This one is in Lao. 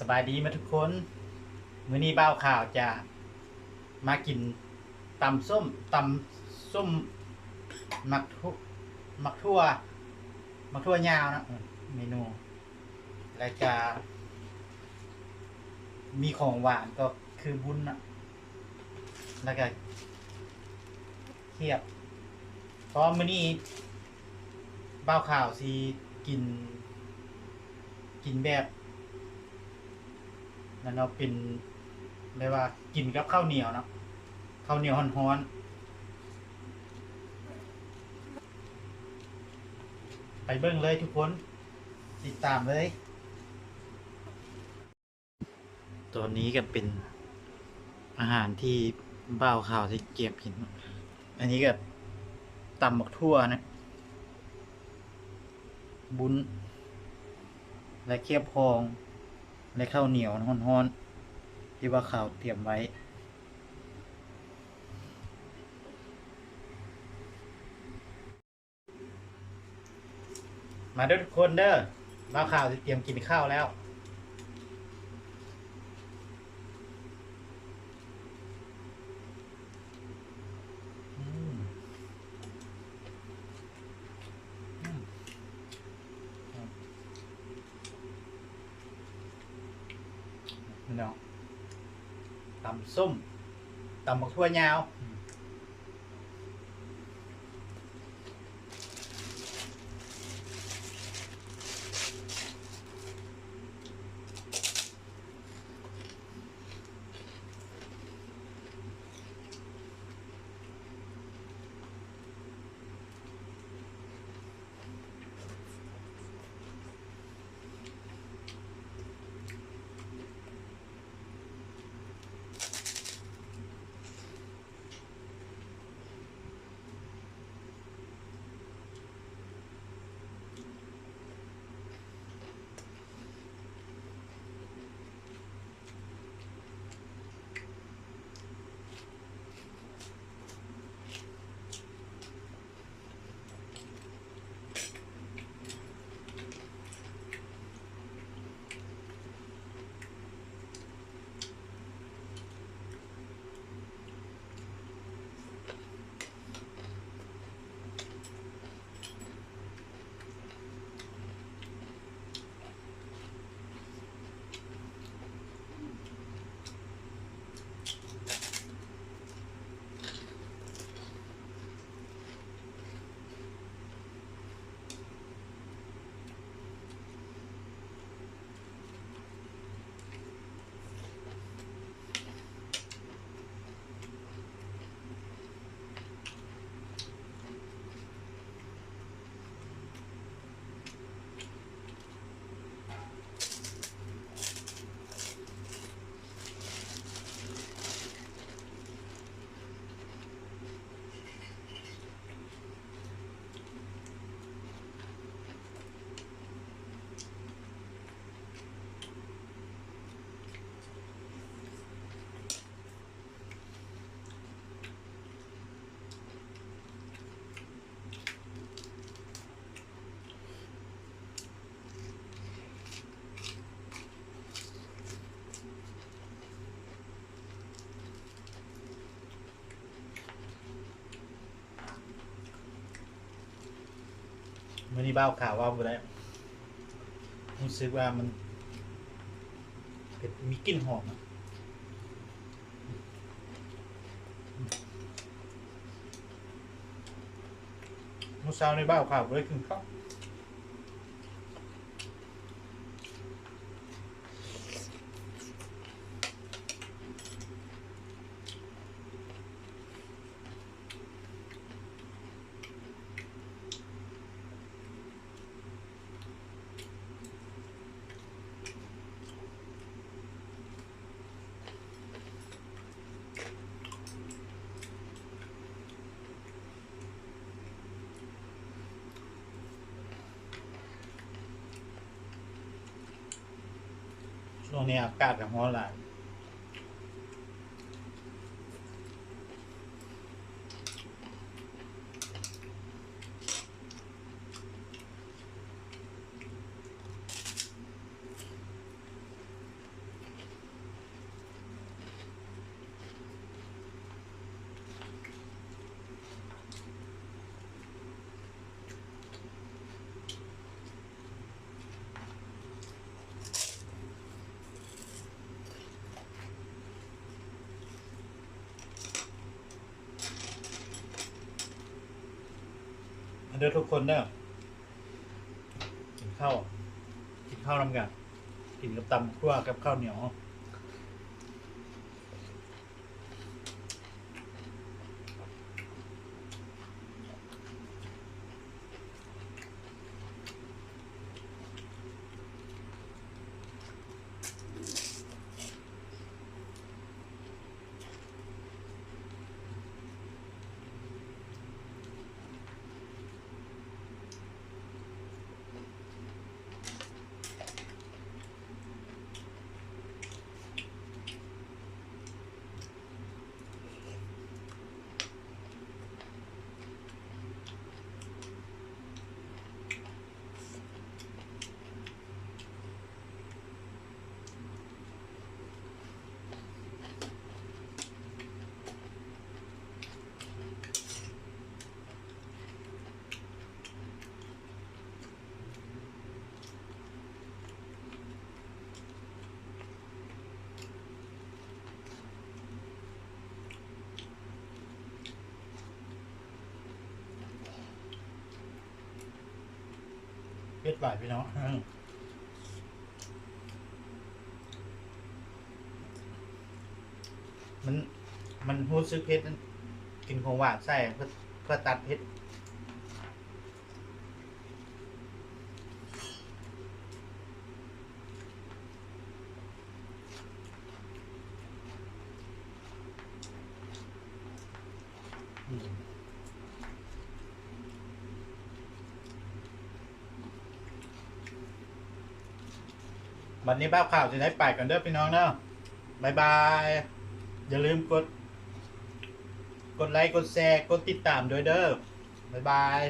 ສະບາຍດີໝົດທຸກຄົນ, ມື້ນີ້ບ່າວຂາວຈະມາກິນຕຳສົ້ມ, ຕຳສົ້ມໝາກຖົ່ວ, ໝາກຖົ່ວ, ໝາກຖົ່ວຍາວເນາະ, ເມນູ ແລ້ວກະມີຂອງຫວານກໍຄືບຸນເນາະ, ແລ້ວກະ ຄຽບ ເພາະມື້ນີ້ບ່າວຂາວຊິກິນ ກິນແບບນັ້ນເນາະ, ເປັນແບບວ່າກິນກັບເຂົ້າໜຽວເນາະ, ເຂົ້າໜຽວຮ້ອນໆ. ໄປເບິ່ງເລີຍທຸກຄົນ, ຕິດຕາມເລີຍ. ຕອນນີ້ກໍເປັນອາຫານທີ່ບ່າວຂາວຊິກຽມກິນ. ອັນນີ້ກໍຕຳໝາກຖົ່ວນະ, ບຸນ ແລະ ຄຽບຮອງ ແລະ ເຂົ້າໜຽວຮ້ອນໆ ທີ່ບ່າວຂາວຕຽມໄວ້. ມາເດີທຸກຄົນເດີ, ບ່າວຂາວຊິຕຽມກິນເຂົ້າແລ້ວ. ອືມ ອືມ ພີ່ນ້ອງ ຕຳສົ້ມ ຕຳບັກຖົ່ວຍາວ. ມື້ນີ້ບ່າວຂາວເວົ້າບໍ່ໄດ້ ຮູ້ສຶກວ່າມັນເປັນ ມີກິ່ນຫອມ. ມື້ເຊົ້ານີ້ບ່າວຂາວບໍ່ໄດ້ກິນເຂົ້າ. ຊ່ວງນີ້ອາກາດກໍຮ້ອນຫຼາຍ. ເ ทุกคนเด้อ กินข้าว กินข้าวนำกัน กินกับตำบักถั่วกับข้าวเหนียว เผ็ดหลายพี่น้อง มัน มันรู้สึกเผ็ด กินของหวานใส่เพื่อ เพื่อตัดเผ็ด บัดนี้บ่าวขาวสิได้ไปก่อนเด้อพี่น้องเด้อ บ๊ายบาย อย่าลืมกด กดไลค์ กดแชร์ กดติดตามด้วยเด้อ บ๊ายบาย